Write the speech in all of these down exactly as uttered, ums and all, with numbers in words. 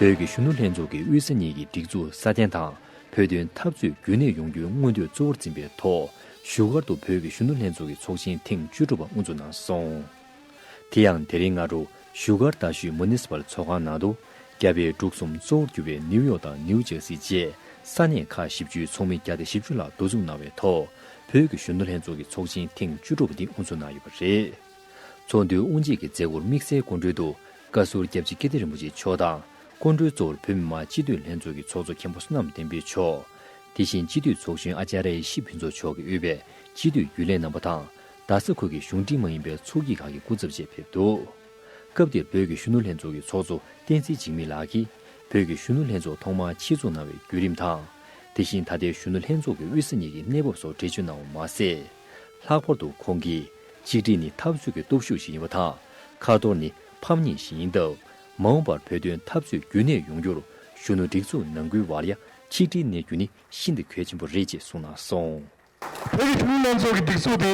བོད་ཀྱི་གཞོན་ནུ་ལྷན་ཚོགས་ཀྱིས་དབུས་ས་གཉིས་ཀྱི་སྒྲིག་འཛུགས་སྲ་བརྟན་དང་། བོད་དོན་འཐབ་རྩོད་རྒྱུན་གནས་ཡོང་རྒྱུའི་མངོན་འདོད་གཙོ་བོར་འཛིན་པའི་ཐོག་བཞུགས་སྒར་དུ་བོད་ཀྱི་གཞོན་ནུ་ལྷན་ཚོགས་ཀྱི་ཚོགས་ཆེན་ཐེངས་བཅུ་དྲུག་པ་དབུ་འཛུགས་གནང་སོང་། དེ་ཡང་དེ་རིང་སྔ་དྲོ་བཞུགས་སྒར་རྡ་ཤོད་མུ་ནི་སི་པལ་ཚོགས་ཁང་ནང་དུ། རྒྱ་བལ་འབྲུག་གསུམ་གཙོ་བོར་གྱུར་པའི་ནིའུ་ཡོག་དང་ནིའུ་ཇར་སི་བཅས་ས་གནས་ཁག་བཞི་བཅུའི་ཚོགས་མི་བརྒྱ་དང་བཞི་བཅུ་ལྷག་འདུ་འཛོམས་གནང་བའི་ཐོག་བོད་ཀྱི་གཞོན་ནུ་ལྷན་ཚོགས་ཀྱི་ཚོགས་ཆེན་ཐེངས་བཅུ་དྲུག་པ་འདི་དབུ་འཛུགས་གནང་ཡོད་པ་རེད། ཚོགས་འདུའི་དབུ་འབྱེད་ཀྱི་མཛད་སྒོར་དམིགས་བསལ་སྐུ་མགྲོན་དུ་བཀའ་ཟུར་སྐྱབས་རྗེ་ཀིརྟི་རིན་པོ་ཆེ་མཆོག་དང་། སྐུ་མགྲོན་གཙོ་བོར་བོད་མི་མང་སྤྱི་འཐུས་ལྷན་ཚོགས་ཀྱི་ཚོགས་གཙོ་མཁན་པོ་བསོད་ནམས་བསྟན་འཕེལ་མཆོག་དེ་བཞིན་སྤྱི་འཐུས་ཚོགས་གཞོན་ཨ་ཅཱརྱ་ཡེ་ཤེས་ཕུན་ཚོགས་མཆོག་གིས་དབུས་པའི་སྤྱི་འཐུས་རྒྱུན་ལས་རྣམ་པ་དང་། རྡ་ས་ཁུལ་གྱི་གཞུང་འབྲེལ་མ་ཡིན་པའི་ཚོགས་སྐྱིད་ཁག་གི་སྐུ་ཚབ་བཅས་ཕེབས་འདུག་སྐབས་དེར་བོད་ཀྱི་གཞོན་ནུ་ལྷན་ཚོགས་ཀྱི་ཚོགས་གཙོ་བསྟན་འཛིན་འཇིགས་མེད་ལགས་ཀྱིས། བོད་ཀྱི་གཞོན་ནུ་ལྷན་ཚོགས་ཐོག་མར་ཆེད་འཛུགས་གནང་བའི་བརྒྱུད་རིམ་དང་། དེ་བཞིན་ད་ལྟའི་གཞོན་ནུ་ལྷན་ཚོགས་ཀྱི་དབུས་ས་གཉིས་ཀྱི་གནས་བབ་སོགས་འགྲེལ་བརྗོད་གནང་བ་མ་ཟད། ལྷག་པར་དུ་ཁོང་གིས། ཆིག་སྒྲིལ་ནི་འཐབ་རྩོད་ཀྱི་སྟོབས་ཤུགས་ཤིག་ཡིན་པ་དང་། ཁ་ཐོར་ནི་ཕམ་ཉེས་ཤིག་ཡིན་སྟབས། མ་འོངས་པར་བོད་དོན་འཐབ་རྩོད་རྒྱུན་གནས་ཡོང་རྒྱུར། གཞོན་ནུ་སྒྲིག་འཛུགས་ནང་ཁུལ་བར་ཡང་ཆིག་སྒྲིལ་གནས་རྒྱུ་ནི་ཤིན་ཏུ་གལ་ཆེན་པོ་རེད་ཅེས་གསུངས་གནང་སོང་། བོད་ཀྱི་གཞོན་ནུ་ལྷན་ཚོགས་ཀྱི་སྒྲིག་འཛུགས་དེ།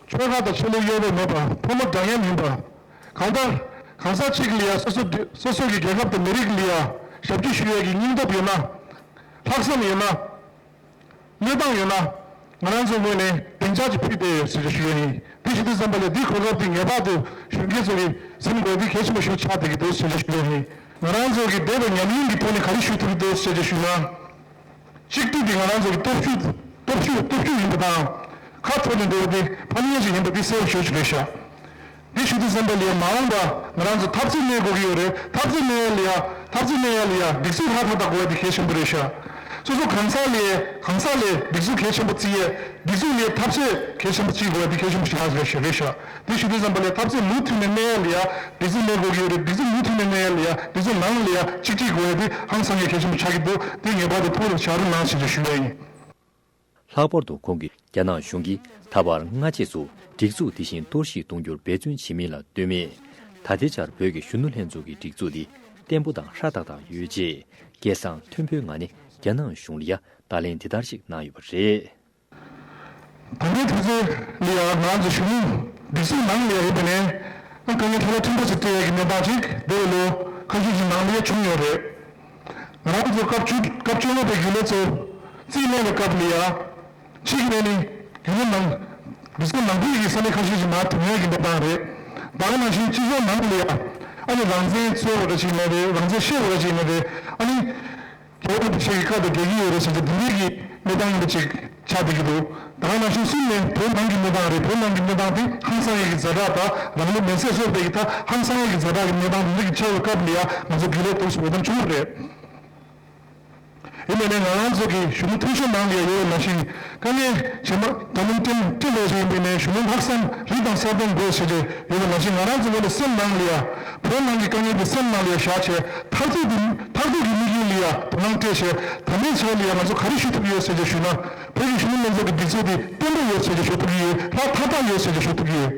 ཆོལ་ཁ་དང་ཆོས་ལུགས་དབྱེ་བ་མེད་པར་ཕོ་མོ་འདྲ་མཉམ་ཡིན་པ། གང་ལྟར། གང་ཟག་གཅིག་ལ་ཡང་སོ་སོ་སོ་སོ་གི་རྒྱལ་ཁབ་དང་མི་རིགས་ལ་ཡང་ཞབས་ཕྱི་ཞུ་ཡས་ཀྱི་སྙིང་སྟོབས་ཡོད་ན། ལྷག་བསམ་ཡོད་ན། གནས་སྟངས་ཡོད་ན། ང་རང་ཚོའི་ངོས་ནས་སྡིངས་ཆ་ཅིག་ཕུལ་བསྡད་ཡོད་ཟེར་ཞུ་ཡས་ཡིན། དེ་ཞུ་དུས་ཙམ་པ་ལ་འདིའི་གོ་སྐབས་དེ་ངེས་པར་དུ་གཞོན་སྐྱེས་ཚོ་གིས་ཟིན་དགོས་དེ་གལ་ཆེན་པོ་ཞིག་ཆགས་བསྡད་ཀྱི་འདུག་ཟེར་ཞུ་ཡས་ཡིན། ང་རང་ཚོ་གི་འདས་པའི་ཉམས་མྱོང་གི་ཐོག་ནས་ག་རེ་ཞུ་ཐུབ་ཀྱི་འདུག་ཟེར་ཞུ་ན། གཅིག་སྒྲིལ་འདི་ང་རང་ཚོ་གི་སྟོབས་ཤུགས་སྟོབས་ཤུགས་སྟོབས་ཤུགས་ཡིན་པ་དང་། ཁ་ཐོར་ནས་འགྲོ་བ་འདི་ཕམ་ཉེས་ཤིག་ཡིན་པ་འདི་གསལ་པོ་ཞེ་པོ་ཅིག་རེད་ཤག་འདི་ཞུ་དུས་ཙམ་པ་ལ་ཡང་མ་འོངས་པ་ང་རང་ཚོ་འཐབ་རྩོད་གནས་དགོས་ཀྱི་ཡོད་རེད། འཐབ་རྩོད་གནས་ཡ་ལ་ཡ་འཐབ་རྩོད་གནས་ཡ་ལ་ཡ་སྒྲིག་འཛུགས་ལྷག་ཐག་ཐག་དགོས་ཡ་འདི་གལ་ཆེན་པོ་རེད་ཤག་སོ་སོ་གང་ཟག་ལ་གང་ཟག་ལ་སྒྲིག་འཛུགས་གལ་ཆེན་པོ་བརྩི་ཡས། སྒྲིག་འཛུགས་ལ་འཐབ་རྩོད་གལ་ཆེན་པོ་བརྩི་དགོས་ཡ་འདི་གལ་ཆེན་པོ་ཞིག་ཧ་ཅང་རེད་ཤག་འདི་ཞུ་དུས་ཙམ་པ་ལ་འཐབ་རྩོད་མུ་མཐུད་ནས་གནས་ཡ་ལ་ཡ་སྒྲིག་འཛུགས་གནས་དགོས་ཀྱི་ཡོད་རེད། སྒྲིག་འཛུགས་མུ་མཐུད་ནས་གནས་ཡ་ལ་ཡ་སྒྲིག་འཛུགས་ནང་ལ་ཡ་གཅིག་སྒྲིལ་དགོས་ཡ་འདི་ཧང་སང་ཡ་གལ་ཆེན་པོ་ཆགས་ཀྱི་འདུག་འདི་ངེས་པར་དུ་ཐུགས་ལ་འཇགས་རོགས་གནང་ཞེས་ཞུ་ཡ་ཡིན། ལྷག་པར་དུ་ཁོང་གིས་རྒྱ་ནག་གཞུང་གིས་ད་བར་སྔ་རྗེས་སུ་སྒྲིག་འཛུགས་དེ་བཞིན་གཏོར་བཤིག་གཏོང་རྒྱུར་འབད་བརྩོན་བྱེད་མིན་ལ་ལྟོས་མེད། ད་ལྟའི་ཆར་བོད་ཀྱི་གཞོན་ནུ་ལྷན་ཚོགས་ཀྱི་སྒྲིག་འཛུགས་འདི་བརྟན་པོ་དང་ཧྲ་ཏག་ཏག་ཡོད་ཅེས་སྐད་གསང་མཐོན་པོའི་ངང་ནས་རྒྱ་ནག་གཞུང་ལ་ཡ་བརྡ་ལན་དེ་ལྟར་ཞིག་གནང་ཡོད་པ་རེད། ད་ལྟའི་དུས་ཚོད་ལ་ཡ་ང་ཚོ་གཞོན་ནུ་སྒྲིག་འཛུགས་ནང་ལ་ཡ་ཡོད་པ་ནས་དཀའ་ངལ་ཐོག་མཐའ་བརྟན་པོ་ཞིག་འཕྲད་ཡ་གི་གནས་སྟངས་ཅིག་འདས་པའི་ལོ་ཁ་ཤས་ཀྱི་ནང་ལ་ཡ་བྱུང་ཡོད་རེད། ང་རང་ཚོ་སྐབས་བཅུ་སྐབས་བཅོ་ལྔ་པའི་རྒྱུན་ལས་ཚོ་རྩིས་ལེན་པའི་སྐབས་ལ་ཡ། གཅིག་ནས་ནི་རྒྱུན་ལས་ནང་སྒྲིག་འཛུགས་ནང་ཁུལ་གྱི་ས་གནས་ཁ་ཤས་ཤིག་མར་ཐོན་ཡས་ཀྱི་གནས་སྟངས་རེད། ད་ག་ནང་བཞིན་སྤྱི་ཚོགས་ནང་ལ་ཡ། ཨ་ནི་རང་བཙན་རྩོད་པ་འདྲ་ཞིག་ཡིན་ན་རེད། རང་བཙན་བཤད་པ་འདྲ་ཞིག་ཡིན་ན་རེད། ཨ་ནི། རྒྱལ་བ་རིན་པོ་ཆེ་གི་བཀའ་དང་འགལ་གྱི་ཡོད་རེད་ཟེར་ཏེ་འདི་འདྲའི་གི་གནས་སྟངས་ཡིན་པ་ཅིག་ཆགས་བསྡད་ཀྱི་འདུག་ད་ག་ནང་བཞིན་གསུམ་ནས་བོད་ནང་གི་གནས་སྟངས་རེད། བོད་ནང་གི་གནས་སྟངས་དེ་ཧང་སང་ཡས་ཀྱི་ཛ་དྲག་དང་རང་ལུས་མེར་སྲེག་སོགས་པའི་གི་ད་ཧང་སང་ཡས་ཀྱི་ཛ་དྲག་གི་གནས་སྟངས་འདི་འདྲ་གི་ཆགས་པའི་སྐབས་ལ་ཡ་ང་ཚོ་རྒྱུན་ལས་ཏོག་ཙམ་འོས་འདེམས་བྱུང་བ་རེད། ཡིན་ནའི་ནས་ང་རང་ཚོ་གི་གཞོན་ནུ་མཐུན་ཤོག་ནང་ལ་ཡོད་པ་ནང་བཞིན་དཀའ་ངལ་ཇེ་མང་ད་ལམ་སྤྲིན་སྤྲིན་ལས་བཞིན་ཡིན་པའི་ནས་གཞོན་ནུ་ལྷག་བསམ་རིགས་དང་གསར་གཏོད་དགོས་ཟེར་ཏེ་ཡོད་པ་ནང་བཞིན་ང་རང་ཚོ་ངོས་ནས་སེམས་ནང་ལ་ཡ་བོད་ནང་གི་དཀའ་ངལ་དེ་སེམས་ནང་ལ་ཡ་བཞག་བྱས་མཐར་ཐུག་གི་མཐར་ཐུག་གི་དམིགས་ཡུལ་ལ་ཡ་དོ་སྣང་སྤྲད་བྱས་ད་ལན་ཆ་ལ་ཡ་ང་ཚོ་ག་རེ་ཞུ་ཐུབ་ཡོད་ཟེར་ཏེ་ཞུས་ན་བོད་ཀྱི་གཞོན་ནུ་ལྷན་ཚོགས་ཀྱི་སྒྲིག་འཛུགས་དེ་བརྟན་པོ་ཡོད་ཟེར་ཏེ་ཞུ་ཐུབ་ཀྱི་ཡོད། ལྷག་ཐག་ཐག་ཡོད་ཟེར་ཏེ་ཞུ་ཐུབ་ཀྱི་ཡོད།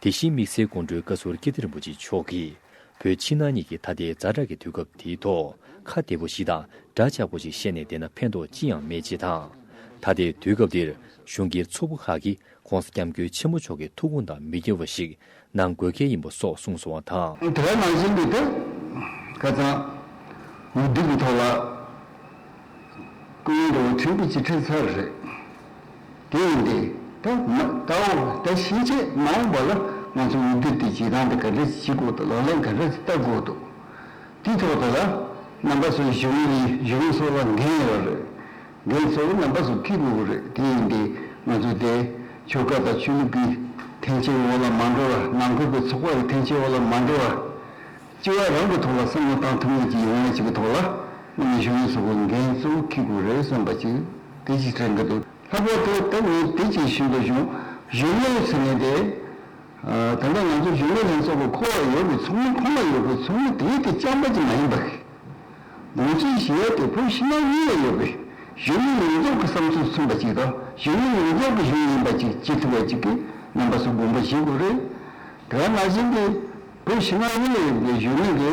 དེ་བཞིན་དམིགས་བསལ་སྐུ་མགྲོན་བཀའ་ཟུར་ཀིརྟི་རིན་པོ་ཆེ་མཆོག་གིས་བོད་ཕྱི་ནང་གཉིས་ཀྱི་ད་ལྟའི་ཛ་དྲག་གི་དུས་སྐབས་དེའི་ཐོག་ཁ་བདེ་པོ་ཞིག་དང་འདྲ་ཆགས་པོ་ཞིག་བཤད་ནས་བསྡད་ན་ཕན་ཐོགས་ཅི་ཡང་མེད་ཅེས་དང་། ད་ལྟའི་དུས་སྐབས་འདིར་གཞུང་སྒེར་ཚོགས་པ་ཁག་གིས་༸གོང་ས་༸སྐྱབས་མགོན་ཆེན་པོ་མཆོག་གི་ཐུགས་དགོངས་དང་མི་འགལ་བ་ཞིག་གནང་དགོས་གལ་ཡིན་པ་སོགས་གསུངས་སོང་བ་དང་། དེ་ནང་བཞིན་དུ་དེ་ཁ་སང་འོས་བསྡུ་གི་ཐོག་ལ། སྐུ་ངོ་འདྲ་བོ་ཕྲན་བུ་ཅིག་ཕྲད་ཚར་རེད། དེ་ཡིན་ཏེ། ད་མ་ད་འོ་ད་ཕྱིན་ཆད་མ་འོངས་པ་ལ་ང་ཚོ་འོས་བསྡུ་དེ་བྱེད་སྟངས་དེ་ག་འདྲ་ཞིག་བྱེད་དགོས་འདུག་ལག་ལེན་ག་འདྲ་ཞིག་བསྟར་དགོས་འདུག་དེའི་ཐོག་ཏུ་ལ་རྣམ་པ་ཚོའི་གཞུང་གི་གཞུང་སོགས་ལ་འགན་ཡོད་རེད། འགན་ཚོ་རྣམ་པ་ཚོ་འཁྱེར་དགོས་ཀྱི་རེད། དེ་ཡིན་ཏེ་ང་ཚོ་དེ་ཆོལ་ཁ་དང་ཆོས་ལུགས་ཀྱི་འཐེན་འཁྱེར་འོག་ལ་མ་འགྲོ་བ། ནང་ཁུལ་གྱི་ཚོགས་པ་ཡི་འཐེན་འཁྱེར་འོག་ལ་མ་འགྲོ་བ། སྤྱི་བ་རང་གི་ཐོག་ལ་བསམ་བློ་བཏང་ཐུབ་མཁན་ཅིག་ཡོང་ཡ་ཅིག་གི་ཐོག་ལ་དངོས་གནས་གཞོན་ནུ་ཚོ་གི་འགན་གཙོ་བོ་འཁྱེར་དགོས་རེད་བསམ་པ་ཅིག་དེ་ཅིག་དྲན་གྱི་འདུག་ལྷག་པར་དུ་ད་ངས་དེ་ཅིག་ཞུ་འདོད་བྱུང་། གཞོན་ནུ་ཟེར་མཁན་དེ། ད་ལྟ་ང་ཚོ་གཞོན་ནུ་ལྷན་ཚོགས་ཀྱི་ཁོ་བ་ཡོད་པའི་ཚོགས་མི་ཁོ་ན་ཡོད་པའི་ཚོགས་མི་དེ་དེ་རྐྱང་པ་ཅིག་མ་ཡིན་པ། ངོས་འཛིན་བྱེད་ཡ་དེ་བོད་ཕྱི་ནང་གཉིས་ལ་ཡོད་པའི་གཞོན་ནུ་ཡོངས་རྫོགས་ཀྱི་བསམ་ཚུལ་མཚོན་པ་ཅིག་དང་གཞོན་ནུ་ཡོངས་རྫོགས་ཀྱི་གཞུང་ཡིན་པ་ཅིག་བྱེད་ཐུབ་པ་ཅིག་གི་རྣམ་པ་ཚོ་དགོངས་པ་བཞེས་དགོས་རེད། དེ་ནང་བཞིན་གྱི་བོད་ཕྱི་ནང་གཉིས་ལ་ཡོད་པའི་གཞོན་ནུ་གི་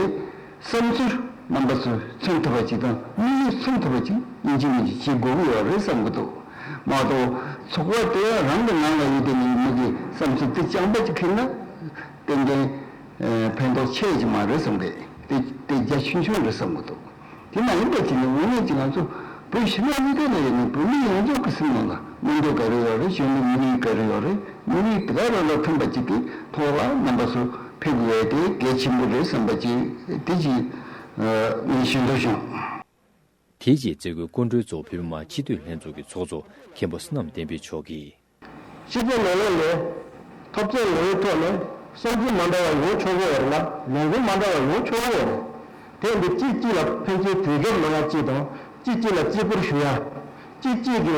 བསམ་ཚུལ་རྣམ་པ་ཚོ་མཚོན་ཐུབ་པ་ཅིག་དང་དམིགས་ཡུལ་མཚོན་ཐུབ་པ་ཅིག་ཡིན་གཅིག་མིན་གཅིག་བྱེད་དགོས་ཀྱི་ཡོད་རེད་བསམ་གྱི་འདུག་མ་གཏོགས་ཚོགས་པ་དེ་རང་གི་ནང་ལ་ཡོད་དེ་ནི་མི་གི་བསམ་ཚུལ་དེ་རྐྱང་པ་ཅིག་ཁྱེར་ན་ཏན་ཏན་ཕན་ཐོགས་ཆེ་ཅིག་མ་རེད་བསམ་གི། དེ་དེ་རྒྱ་ཆུང་ཆུང་རེད་བསམ་གི་འདུག་དེ་མ་ཡིན་པ་ཅིག་ནི་དངོས་གནས་ཅིག་ང་ཚོ་བོད་ཕྱི་ནང་གཉིས་ཀ་ལ་ཡོད་ནི་བོད་མི་ཡོངས་རྫོགས་ཀྱི་སེམས་ནང་ལ་མི་འདོད་ག་རེ་ཡོད་རེད། གཞོན་ནུ་མི་རིགས་ག་རེ་ཡོད་རེད། མི་རིགས་དེ་ག་རང་ལ་ཕན་པ་ཅིག་གི་ཐོག་ལ་རྣམ་པ་ཚོ་ཕེབས་དགོས་ཡ་དེ་གལ་ཆེན་པོ་རེད་བསམ་པ་ཅིག་དེ་ཅིག་ངས་ཞུ་འདོད་བྱུང་། དེའི་རྗེས་མཛད་སྒོའི་སྐུ་མགྲོན་གཙོ་བོད་མི་མང་སྤྱི་འཐུས་ལྷན་ཚོགས་ཀྱི་ཚོགས་གཙོ་མཁན་པོ་བསོད་ནམས་བསྟན་འཕེལ་མཆོག་གིས། སྤྱི་ཚོགས་ནང་ལོགས་ནས་འཐབ་རྩོད་ངོ་བོའི་ཐོག་ནས་བསམ་ཚུལ་མ་འདྲ་བ་ཡོང་ཆོག་གི་ཡོད་རེད་ལ་ལས་འགུལ་མ་འདྲ་བ་ཡོང་ཆོག་གི་ཡོད་རེད། དེ་འདི་གཅིག་གཅིག་ལ་ཕན་ཚུན་དུས་འགེབས་གནང་ཡ་གཅིག་དང་གཅིག་གཅིག་ལ་བརྩི་བཀུར་ཞུ་ཡ། གཅིག་གཅིག་གི་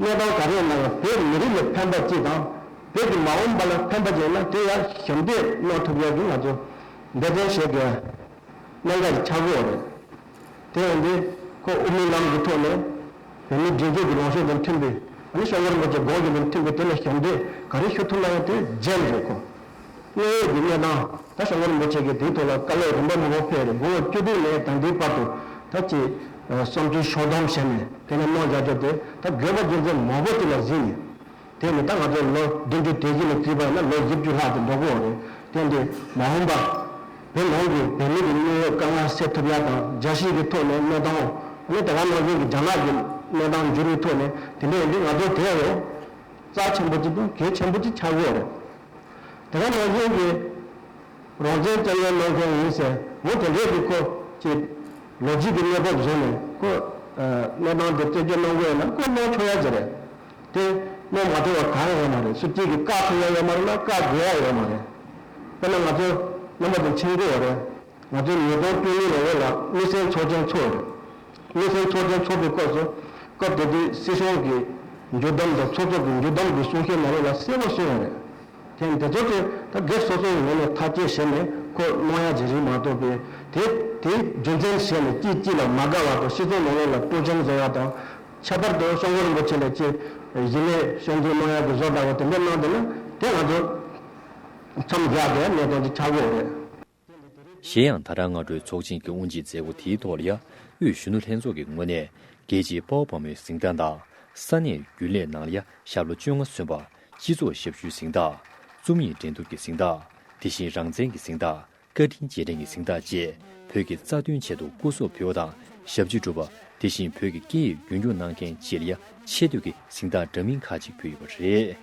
གནས་སྟངས་ག་རེ་ཡིན་ན་ཡང་བོད་མི་རིགས་ལ་ཕན་པ་གཅིག་དང་བོད་ཀྱི་མ་འོངས་པ་ལ་ཕན་པ་ཅིག་ཡིན་ན་དེ་ཡང་ཞབས་འདེགས་གནང་ཐུབ་ཡ་གི་ང་ཚོ་འབད་བརྩོན་བྱེད་དགོས། གནད་འགག་ཅིག་ཆགས་ཀྱི་ཡོད་རེད། དེ་ཡང་འདི་ཁོ་དབུ་མའི་ལམ་གྱི་ཐོག་ནས་བོད་མིའི་སྒྲིག་འཛུགས་ཀྱི་ལངས་ཕྱོགས་དང་མཐུན་པའི་ཨ་ནི་སྐྱབས་མགོན་རིན་པོ་ཆེ་དགོངས་གཞི་དང་མཐུན་པའི་དེ་ལ་ཞབས་འདེགས་ག་རེ་ཞུ་ཐུབ་ན་ཡང་དེ་རྗེས་རེད་ཁོ། དངོས་ཡོད་ཀྱི་གནས་སྟངས་ད་སྐྱབས་མགོན་རིན་པོ་ཆེ་གིས་དེའི་ཐོག་ལ་བཀའ་སློབ་རིམ་པ་མང་པོ་ཕེབས་རེད། དགུང་ལོ་བཅུ་དྲུག་ནས་ད་ལྟའི་བར་དུ་ད་ཅིག་བསམ་ཚུལ་ཤོག་སྡོམ་བྱས་ནས་དེ་ནས་གནང་བཞག་རྒྱུ་དེ་ད་དགོས་པ་རྒྱུ་མཚན་མང་པོ་ཅིག་ལ་གཟིགས་ནས། དེ་ནི་ད་ང་ཚོ་ལོ་བདུན་ཅུ་དེ་བཞི་ལ་བརྩིས་པ་ཡིན་ན་ལོ་བཞི་བཅུ་ལྷག་ཏུ་འགྲོ་གི་ཡོད་རེད། དེ་འདི་མ་འོངས་པ་བོད་ནང་གི་བོད་མི་གི་དངོས་ཡོད་དཀའ་ངལ་སེལ་ཐུབ་ཡ་དང་རྒྱལ་སྤྱི་གི་ཐོག་ནས་གནས་སྟངས་ཨ་ནི་དེ་ག་ནང་བཞིན་གྱི་རྒྱ་ནག་གི་གནས་སྟངས་འགྱུར་བའི་ཐོག་ནས་དེ་འདྲ་ཡིན་དུས་ང་ཚོ་དེ་ཡང་རྩ་ཆེན་པོ་གཅིག་དང་གལ་ཆེན་པོ་གཅིག་ཆགས་ཀྱི་ཡོད་རེད། དེ་ག་ནང་བཞིན་གྱི་རང་བཙན་བཙན་ལེན་གནང་མཁན་ཡིན་ཟེར་འོ་དེ་འདྲས་ཀྱི་ཁོ་ཅིག་ལོ་རྒྱུས་ཀྱི་གནས་བབ་བཟུང་ནས་ཁོ་གནས་སྟངས་དེ་རྩད་གཅོད་གནང་དགོས་ཡོད་ན་ཁོ་གནང་ཆོག་ཡ་ཅིག་རེད། དེ་གནང་མ་ཐུབ་པ་གང་ཡང་ཡོད་མ་རེད། སུ་གཅིག་གིས་བཀག་ཐུབ་ཡ་ཡོད་མ་རེད་ལ་བཀག་དགོས་ཡ་ཡོད་མ་རེད། དཔེར་ན་ང་ཚོ་རྣམ་པ་ཚོ་མཁྱེན་གྱི་ཡོད་རེད། ང་ཚོ་ཉིས་སྟོང་བཅུ་གཉིས་ལོ་ལོ་ལ་དམིགས་བསལ་ཚོགས་ཆེན་ཚོགས་རེད། དམིགས་བསལ་ཚོགས་ཆེན་ཚོགས་པའི་སྐབས་སུ་སྐབས་དེ་དུས་སྲིད་སྐྱོང་གི་མཇུག་བསྡོམས་དང་ཚོགས་གཙོ་གི་མཇུག་བསྡོམས་ཀྱི་གསུང་བཤད་ནང་ལོགས་ལ་གསལ་པོ་གསུངས་ཡོད་རེད། དེ་འདི་ཚོ་དེ་ད་སྒེར་སོ་སོའི་ངོས་ནས་ཐག་གཅོད་བྱས་ནས་ཁོ་གནང་ཡ་ཅིག་རེད་མ་གཏོགས་པའི་དེ་དེའི་རྒྱུ་མཚན་བྱས་ནས་གཅིག་གཅིག་ལ་མ་དགའ་བ་དང་སྤྱི་ཚོགས་ནང་ལོགས་ལ་དཀྲུག་ཤིང་བཟོ་ཡ་དང་། ཁྱད་པར་དུ་སྐྱབས་མགོན་རིན་པོ་ཆེ་ལ་ཅིག་གཞི་ནས་ཞབས་འདེགས་གནང་ཡ་གི་བཟོ་ལྟ་བུ་དེ་འདྲ་གནང་བསྡད་ན་དེ་ང་ཚོ་མཚམས་བཞག་པའི་གནས་སྟངས་ཅིག་ཆགས་ཀྱི་ཡོད་རེད། གཞན་ཡང་ད་རང་སྔ་དྲོའི་ཚོགས་ཆེན་གྱི་དབུ་འབྱེད་མཛད་སྒོ་དེའི་ཐོག་ལ་ཡང་དབུས་གཞོན་ནུ་ལྷན་ཚོགས་ཀྱི་ངོས་ནས་རྒྱལ་གཅེས་དཔའ་བོ་དཔའ་མོའི་གཟེངས་རྟགས་དང་ས་གནས་རྒྱུན་ལས་ནང་ལ་ཡང་ཞབས་ལོ་བཅོ་ལྔ་སོན་པ་སྤྱི་ཚོགས་ཞབས་ཞུའི་གཟེངས་རྟགས། རྩོམ་ཡིག་འགྲན་བསྡུར་གྱི་གཟེངས་རྟགས། དེ་བཞིན་རང་བཙན་གྱི་གཟེངས་རྟགས། བཀའ་དྲིན་རྗེས་དྲན་གྱི་གཟེངས་རྟགས་བཅས་བོད་ཀྱི་རྩ་དོན་ཆེད་དུ་སྐུ་སྲོག་ཕུལ་བ་དང་ཞབས་ཕྱི་བསྒྲུབས་པ། དེ་བཞིན་བོད་ཀྱི་སྐད་ཡིག་རྒྱུན་སྐྱོང་གནང་མཁན་བཅས་ལ་ཡང་ཆེ་བསྟོད་ཀྱི་གཟེངས་རྟགས་འདྲ་མིན་ཁག་ཅིག་ཕུལ་ཡོད་པ་རེད།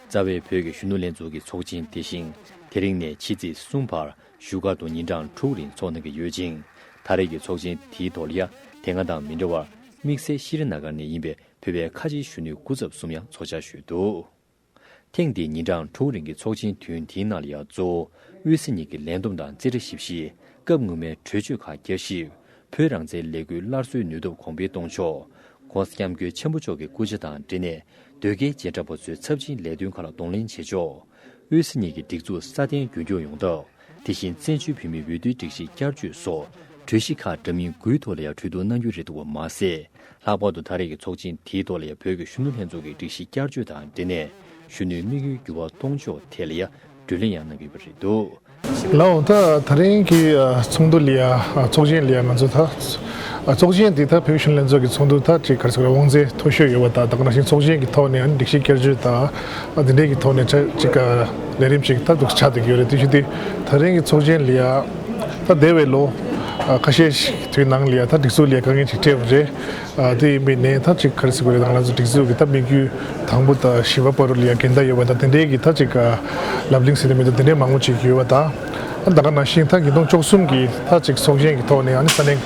རྩ་བའི་བོད་ཀྱི་གཞོན་ནུ་ལྷན་ཚོགས་ཀྱི་ཚོགས་ཆེན་དེ་བཞིན་དེ་རིང་ནས་ཕྱི་ཚེས་གསུམ་བར་བཞུགས་སྒར་དུ་ཉིན་གྲངས་དྲུག་རིང་འཚོགས་གནང་གི་ཡོད་ཅིང་། ད་རེས་ཀྱི་ཚོགས་ཆེན་དེའི་ཐོག་ལ་ཡང་དེ་སྔ་དང་མི་འདྲ་བར་དམིགས་བསལ་ཤྲི་ལང་ཀ་ནས་ཡིན་པའི་བོད་པའི་ཁ་ཆེའི་གཞོན་ནུ་སྐུ་ཚབ་གསུམ་ཡང་ཚོགས་བཅར་ཞུས་འདུག་ཐེངས་འདིའི་ཉིན་གྲངས་དྲུག་རིང་གི་ཚོགས་ཆེན་དུས་ཡུན་དེའི་ནང་ལ་ཡང་གཙོ་བོ་དབུས་ས་གཉིས་ཀྱི་ལས་བསྡོམས་དང་རྩིས་ཁྲ་ཞིབ་བཤེར། སྐབས་སྔོན་མའི་གྲོས་ཆོད་ཁག་བསྐྱར་ཞིབ། བོད་རང་བཙན་ལས་འགུལ་སླར་གསོའི་ནུས་སྟོབས་གོང་འཕེལ་གཏོང་ཕྱོགས། ༸གོང་ས་༸སྐྱབས་མགོན་ཆེན་པོ་མཆོག་གི་སྐུ་ཕྱྭ་དང་འབྲེལ་ནས་ཟློས་དཀར་རྗེས་འབྲང་པ་ཚོའི་ཚབས་ཆེའི་ལས་དོན་ཁག་ལ་གདོང་ལེན་བྱེད་ཕྱོགས། དབུས་ས་གཉིས་ཀྱི་སྒྲིག་འཛུགས་སྲ་བརྟན་རྒྱུན་འཁྱོངས་ཡོང་ཐབས། དེ་བཞིན་བཙན་བྱོལ་བོད་མིའི་འོས་བསྡུའི་སྒྲིག་གཞི་བསྐྱར་བཅོས་སོགས་གྲོས་གཞི་ཁག་འདྲ་མིན་དགུའི་ཐོག་ལ་ཡང་གྲོས་བསྡུར་གནང་རྒྱུ་རེད་འདུག་པ་མ་ཟད། ལྷག་པར་དུ་ད་རེས་ཀྱི་ཚོགས་ཆེན་དེའི་ཐོག་ལ་ཡང་བོད་ཀྱི་གཞོན་ནུ་ལྷན་ཚོགས་ཀྱི་སྒྲིག་གཞི་བསྐྱར་བཅོས་དང་འབྲེལ་ནས་གཞོན་ནུའི་དམིགས་ཡུལ་འགྱུར་བ་གཏོང་ཕྱོགས་ཐད་ལ་ཡང་བགྲོ་གླེང་ཡང་གནང་གི་ཡོད་པ་རེད་འདུག་ལགས་འོང་། ད་ད་རིང་གི་ཨ་ཚོགས་འདུ་ལ་ཡ་ཨ་ཚོགས་ཆེན་ལ་ཡ་ང་ཚོ་ད་ཨ་ཚོགས་ཆེན་འདི་ད་བོད་གཞོན་ལྷན་ཚོགས་ཀྱི་ཚོགས་འདུ་ད་ཅིག་ག་རེ་ཟེར་དགོས་རེད། དབང་ཚད་མཐོ་ཤོས་ཡོད་པ་དང་། ད་ག་ནང་བཞིན་ཚོགས་ཆེན་གྱི་ཐོག་ནས་ཨ་ནི་སྒྲིག་གཞི་བསྐྱར་བཅོས་དང་ཨ་འདི་འདྲའི་གི་ཐོག་ནས་ཆ་ཅིག་ཨ་ལས་རིམ་ཞིག་ད་འདུག་ཆགས་བསྡད་ཀྱི་ཡོད་རེད། དེ་བཞིན་དེ་ད་རིང་གི་ཚོགས་ཆེན་ལ་ཡ་ད་འདས་པའི་ལོ་ཨ་ཁ་ཤས་ཤིག་དུས་ནང་ལ་ཡ་ད་སྒྲིག་འཛུགས་ལ་ཡ་དཀའ་ངལ་ཅིག་འཕྲད་པ་རེད། ཨ་དེ་ཡིན་པའི་ནས་ད་ཅིག་ག་རེ་ཟེར་དགོས་རེད། ད་ང་ཚོ་སྒྲིག་འཛུགས་ཀྱི་ད་དམིགས་ཡུལ་དང་པོ་དང་བཞི་པ་བར་དུ་ལ་ཡང་འགལ་ཟླ་ཡོད་པ་དང་། དེ་འདྲའི་གི་ད་ཅིག་ལབ་གླེང་ཟེར་ནས་མི་འདུག་དེ་འདྲའི་མང་པོ་ཅིག་ཡོད་པ་དང་། ད་ག་ནང་བཞིན་ད་ཉིས་སྟོང་བཅུ་གསུམ་གྱི་ད་ཅིག་ཚོགས་ཆེན་གྱི་ཐོག་ནས་ཨ་ནི་ས་གནས་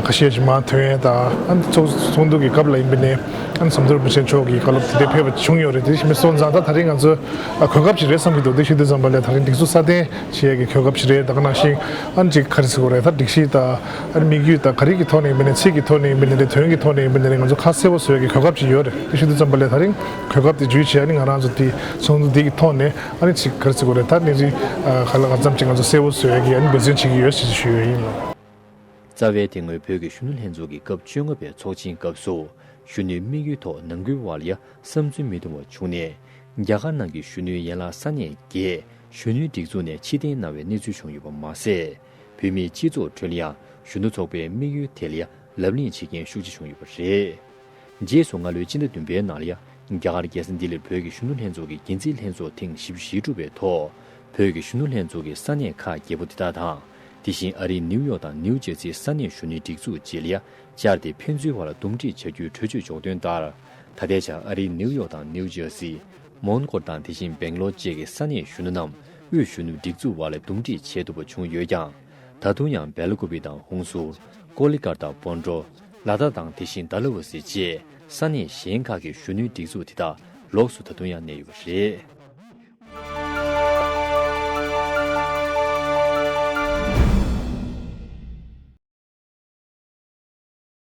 ཁ་ཤས་ཤིག་མར་ཐོན་ཡས་དང་། ཨ་ནི་ཚོགས་ཚོགས་འདུ་གི་སྐབས་ལ་ཡིན་པའི་ནས་ཨ་ནི་ཟམ་གདོང་རིན་པོ་ཆེ་མཆོག་གི་བཀའ་སློབ་དེ་འདྲའི་ཕེབས་པ་བྱུང་ཡོད་རེད། དེ་ཞིག་མི་སོང་ཙང་ད་ད་རིང་ང་ཚོ་གོ་སྐབས་ཅིག་རེད་བསམ་གྱི་འདུག་དེ་ཞུ་དུས་ཙམ་པ་ལ་ད་རིང་སྒྲིག་འཛུགས་སྲ་བརྟན་བྱེད་ཡས་ཀྱི་གོ་སྐབས་ཤིག་རེད། ད་ག་ནང་བཞིན་ཨ་ནི་ཅིག་ག་རེ་ཟེར་དགོས་རེད། ད་སྒྲིག་གཞི་དང་ཨ་ནི་དམིགས་ཡུལ་དང་ག་རེ་གི་ཐོག་ནས་ཡིན་པ་ནས་ཚིག་གི་ཐོག་ནས་ཡིན་པ་ནས་དོན་གྱི་ཐོག་ནས་ཡིན་པ་ནས་ང་ཚོ་ཁ་གསལ་པོ་བཟོ་ཡ་གི་གོ་སྐབས་ཅིག་ཡོད་རེད། དེ་ཞུ་དུས་ཙམ་པ་ལ་ད་རིང་གོ་སྐབས་དེ་བརྒྱུད་བྱས་ཨ་ནི་ང་རང་ཚོ་དེ་ཚོགས་འདུ་འདི་གི་ཐོག་ནས་ཨ་ནི་ཅིག་ག་རེ་ཟེར་དགོས་རེད། ད་གནས་ཚུལ་ག་ལ་ག་ཙམ་ཅིག་ང་ཚོ་གསལ་པོ་བཟོ་ཡ་གི་ཨ་ནི་འབད་བརྩོན་བྱེད་ཀྱི་ཡོད་ཅེས་ཞུ་ཡ་ཡིན་ལགས། རྩ་བའི་དེ་སྔོན་བོད་ཀྱི་གཞོན་ནུ་ལྷན་ཚོགས་ཀྱི་སྐབས་བཅོ་ལྔ་པའི་ཚོགས་ཆེན་སྐབས་སུ་གཞོན་ནུའི་དམིགས་ཡུལ་ཐོག་ནང་ཁུལ་བར་ལ་ཡ་བསམ་ཚུལ་མི་མཐུན་པ་བྱུང་ནས། རྒྱ་གར་ནང་གི་གཞོན་ནུའི་ཡན་ལག་ས་གནས་བརྒྱད་གཞོན་ནུའི་སྒྲིག་འཛུགས་ནས་ཕྱིར་འཐེན་གནང་བའི་གནས་ཚུལ་བྱུང་ཡོད་པ་མ་ཟད། བོད་མིའི་སྤྱི་ཚོགས་ཁྲོད་ལ་ཡང་གཞོན་ནུ་ཚོགས་པའི་དམིགས་ཡུལ་ཐད་ལ་ཡང་ལབ་གླེང་བྱེད་མཁན་ཤུགས་ཆེ་བྱུང་ཡོད་པ་རེད། རྗེས་སུ་སྔ་ལོའི་སྤྱི་ཟླ་བདུན་པའི་ནང་ལ་ཡང་རྒྱ་གར་རྒྱལ་ས་ལྡི་ལིར་བོད་ཀྱི་གཞོན་ནུ་ལྷན་ཚོགས་ཀྱི་འགན་འཛིན་ལྷན་ཚོགས་ཐེངས་བཞི་བཅུ་ཞེ་དྲུག་པའི་ཐོག་བོད་ཀྱི་གཞོན་ནུ་ལྷན་ཚོགས་ཀྱི་ས་གནས་ཁག་བརྒྱད་པོ་དེ་དག་དང་ དེ་བཞིན་ཨ་རིའི་ནིའུ་ཡོག་དང་ནིའུ་ཇར་སིའི་ས་གནས་གཞོན་ནུའི་སྒྲིག་འཛུགས་བཅས་ལ་ཡང་བཅར་ཏེ་ཕན་ཚུན་བར་ལ་འདུམ་འགྲིག་བྱ་རྒྱུའི་གྲོས་ཆོད་འཇོག་དོན་ལྟར། ད་ལྟའི་ཆར་ཨ་རིའི་ནིའུ་ཡོག་དང་ནིའུ་ཇར་སི། མོན་གྷོ་དང་དེ་བཞིན་སྦེང་ལོར་བཅས་ཀྱི་ས་གནས་གཞོན་ནུ་རྣམས་དབུས་གཞོན་ནུ་སྒྲིག་འཛུགས་བར་ལ་འདུམ་འགྲིག་བྱས་ཐུབ་པ་བྱུང་ཡོད་ཀྱང་། ད་དུང་ཡང་སྦེལ་ཀོབ་པི་དང་ཧུན་སུར། ཀོ་ལི་གྷལ་དང་སྤོན་ཀྲོ། ལ་དྭགས་དང་དེ་བཞིན་ཌལ་ཧོ་སི་བཅས་ས་གནས་གཞན་ཁག་གི་གཞོན་ནུའི་སྒྲིག་འཛུགས་དེ་དག་ལོགས་སུ་ད་དུང་ཡང་གནས་ཡོད་པ་རེད།